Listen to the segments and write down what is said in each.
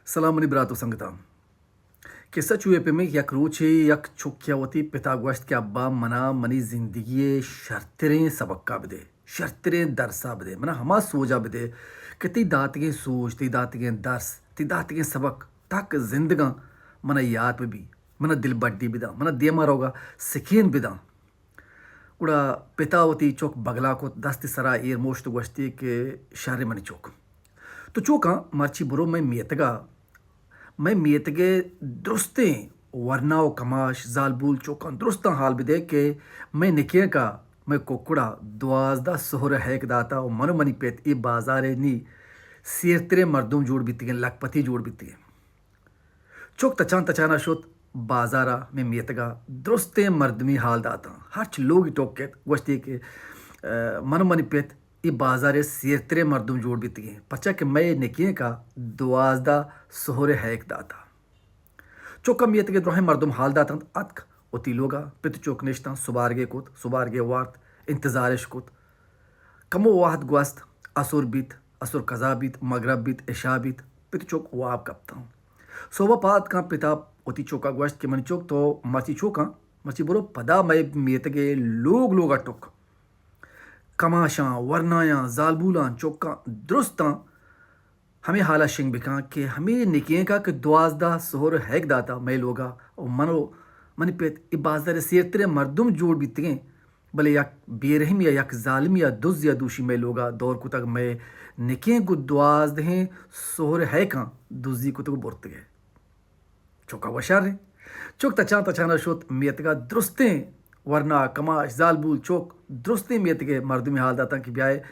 سلام منی برات و سنگتاں۔ کسہ چو اے پیمیں کہ یک روچے یک چکے ءَ وتی پتا گوشت کہ ابا، منا منی زندگی ءِ شرتریں سبقا بدے، شرتریں درسا بدے، منا ہما سوجا بدے کہ تئی داتگیں سوج، تئی داتگیں درس، تئی داتگیں سبق تاکہ زندگاں منا یات بہ بی، منا دلبڈی بداں، منا دیما روگا سکین بداں۔ گڑا پتا وتی چک بگلا کت، دست سرا ایر موشت و گوشتی کہ شر منی چک، تو چو کن، مرچی برو مئے میتگا، مئے میتگے درستیں ورنا و کماش، زالبول، چکاں درستاں حال بدے کہ مئے نکینکا مئے ککڑا دوازدہ سہر ہیک داتا و من و منی پت اے بازارے نی سیرتریں مردم جوڑ بیتگیں، لکپتی جوڑ بیتگیں۔ چک تچان تچانا شت بازارا، مئے میتگا درستیں مردمی حال داتاں۔ ہرچ لوگی ٹوک کت، گوشتی کہ، ءَ، من و منی پت اے بازارے سیرتریں مردم جوڑ بیتگیں، پرچا کہ مئے نکینکا دوازدہ سہر ہیک داتا۔ چکا میتگے دراہیں مردم حال داتنت، اتک وتی لوگا، پت چک نشتاں، سبارگے کت، سبارگے وارت، انتظارش کت۔ کمو وہد گوست، عصر بیت، عصر قضا بیت، مغرب بیت، عشاء بیت، پت چک واب کپتاں۔ صبح پاد کن پتا وتی چکا گوشت کہ منی چک تو مرچی چو کن، مرچی برو پدا مئے میتگے لوگ لوگا ٹک۔ کماشاں، ورنایاں، زالبولاں، چکاں، درستاں ہمے حالا شنگ بکن کہ ہمے نکینکا کہ دوازدہ سہر ہیک داتا مئے لوگا و من و منی پت اے بازارے سیرتریں مردم جوڑ بیتگیں، بلے یک بے رحمی ءَ، یک ظالمی ءَ، دزی ءَ دوشی مئے لوگا دور کتگ، مئے نکینک گوں دوازدہیں سہر ہیکاں دزی کتگ و برتگے۔ چکا وشاریں۔ چک تچان تچانا شت میتگا، درستیں ورنا، کماش، زالبول، چک، درستیں میتگے مردمی حال داتاں کہ بیائے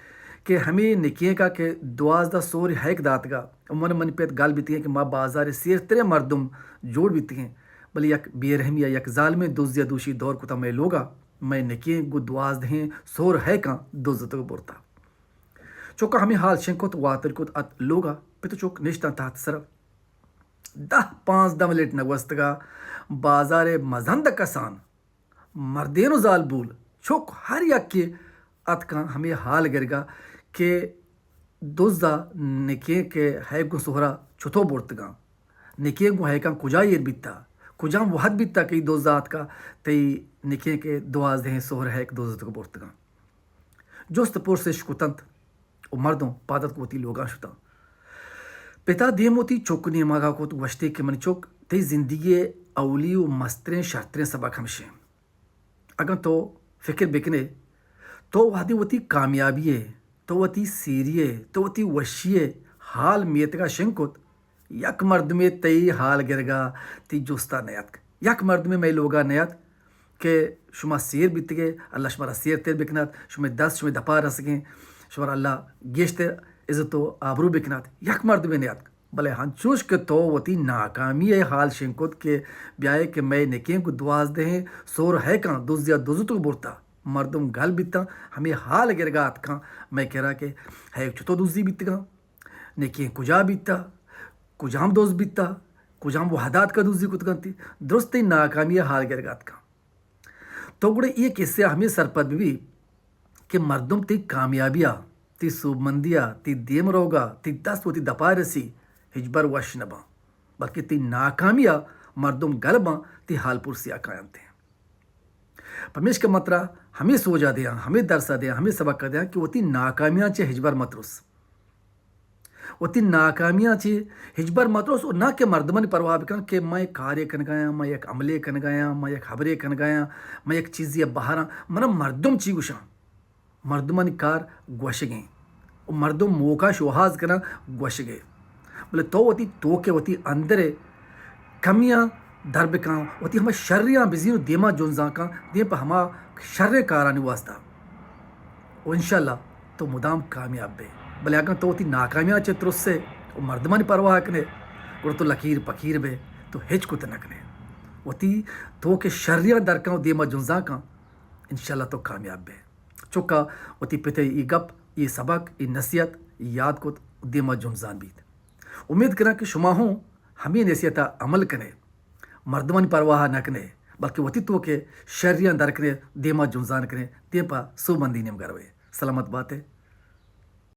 کہ ہمے نکینکا کہ دوازدہ سہر ہیک داتگا، من منی پت گل بیتگیں کہ ما بازارے سیرتریں مردم جوڑ بیتگیں، بلے یک بے رحمی ءَ، یک ظالمیں دزی ءَ دوشی دور کتا مئے لوگا، مئے نکینک گوں دوازدہیں سہر ہیکاں دزتگ و برتا۔ چکا ہمے حال شنگ کت، واتر کت، ات لوگا، پت و چک نشتاں تحت سرا۔ دہ پانزدہ منٹ نگوستگا بازارے مزند کسان، مردین و زالبول، چک، ہر یکے اتکاں ہمے حال گرگا کہ دزا نکینک ءِ ہیک گوں سہرا چتو برتگاں، نکینک گوں ہیکاں کجا ایر بیتا، کجام وہد بیتا کہ اے دزا اتکا تئی نکینک ءِ دوازدہیں سہر ہیک دزتگ و برتگاں۔ جست پرس اش کتنت و مردم پاد اتک وتی لوگاں شتاں۔ پتا دیم وتی چک نیمگا کت، گوشتے کہ منی چک، تئی زندگی ءِ اولی و مستریں شرتریں سبق ہمشیں۔ اگاں تو فکر بکنے، تو وہدے وتی کامیابی ءِ، تو وتی سیری ءِ، تو وتی وشی ءِ حال میتگا شنگ کت، یک مردمے تئی حال گرگا، تئی جستا نیاتک۔ یک مردمے مئے لوگا نیاتک کہ شما سیر بیتگے، اللہ شمارا سیر تیر بکنات، شمئے دست شمئے دپا رسگیں، شمارا اللہ گیشتر عزت و آبرو بکنات۔ یک مردمے نیاتک۔ بلے ہنچوش کہ تو وتی ناکامی ءِ حال شنگ کت کہ بیائے کہ مئے نکینک گوں دوازدہیں سہر ہیکاں دزیا دزتگ برتا، مردم گل بیتاں، ہمے حال گرگا اتکاں مئے کرا کہ ہیک چتو دزی بیتگاں، نکینک کجا بیتا، کجام دز بیتا، کجام وہدا اتکا دزی کتگنتی، درستیں ناکامی ءِ حال گرگا اتکاں۔ تو گڑا اے کسہ ءَ ہمے سرپد بہ بی کہ مردم تئی کامیابی ءَ، تئی سوبمندی ءَ، تئی دیم روگ ءَ، تئی دست وتی دپا رسی، ہچبر وش نہ باں، بلکہ تئی ناکامی ءَ مردم گل باں، تئی حال پرسی ءَ کاینت۔ پمیشکا من ترا ہمے سوج ءَ دیاں، ہمے درس ءَ دیاں، ہمے سبق ءَ دیاں کہ وتی ناکامیاں چہ ہچبر مہ ترس۔ وتی ناکامیاں چہ ہچبر مہ ترس و نہ کہ مردمانی پرواہ بکن کہ من یک کارے کنگایاں، من یک عملے کنگایاں، من یک ہبرے کنگایاں، من یک چیزے ءَ بہراں، منا مردم چی گوشاں؟ مردمانی کار گوشگیں و مردم موقع شوہاز کناں گوشگے۔ بلے تو وتی توک ءَ، وتی اندر ءَ کمیاں در بکن، وتی ہما شریاں بزیر و دیما جنزان کن، دیم پہ ہما شریں کارانی واسطہ۔ و انشاءاللہ تو مدام کامیاب بے۔ بلے اگاں تو وتی ناکامیاں چہ ترسے و مردمانی پرواہ کنے، گڑا تو لکیر پکیر بے، تو ہچ کت نہ کنے۔ وتی توک ءَ شریاں در کن و دیما جنزان کن، انشاءاللہ تو کامیاب بے۔ چکا وتی پت ءِ اے گپ، اے سبق، اے نصیحت یاد کت و دیما جنزان بیت۔ امید کناں کہ شما ہوں ہمے نصیحت ءَ عمل کنے، مردمانی پرواہ نہ کنے، بلکہ وتی توک ءَ شریاں در کنے، دیما جنزان کنے، دیم پہ سوبمندی نیمگا روے۔ سلامت باتے،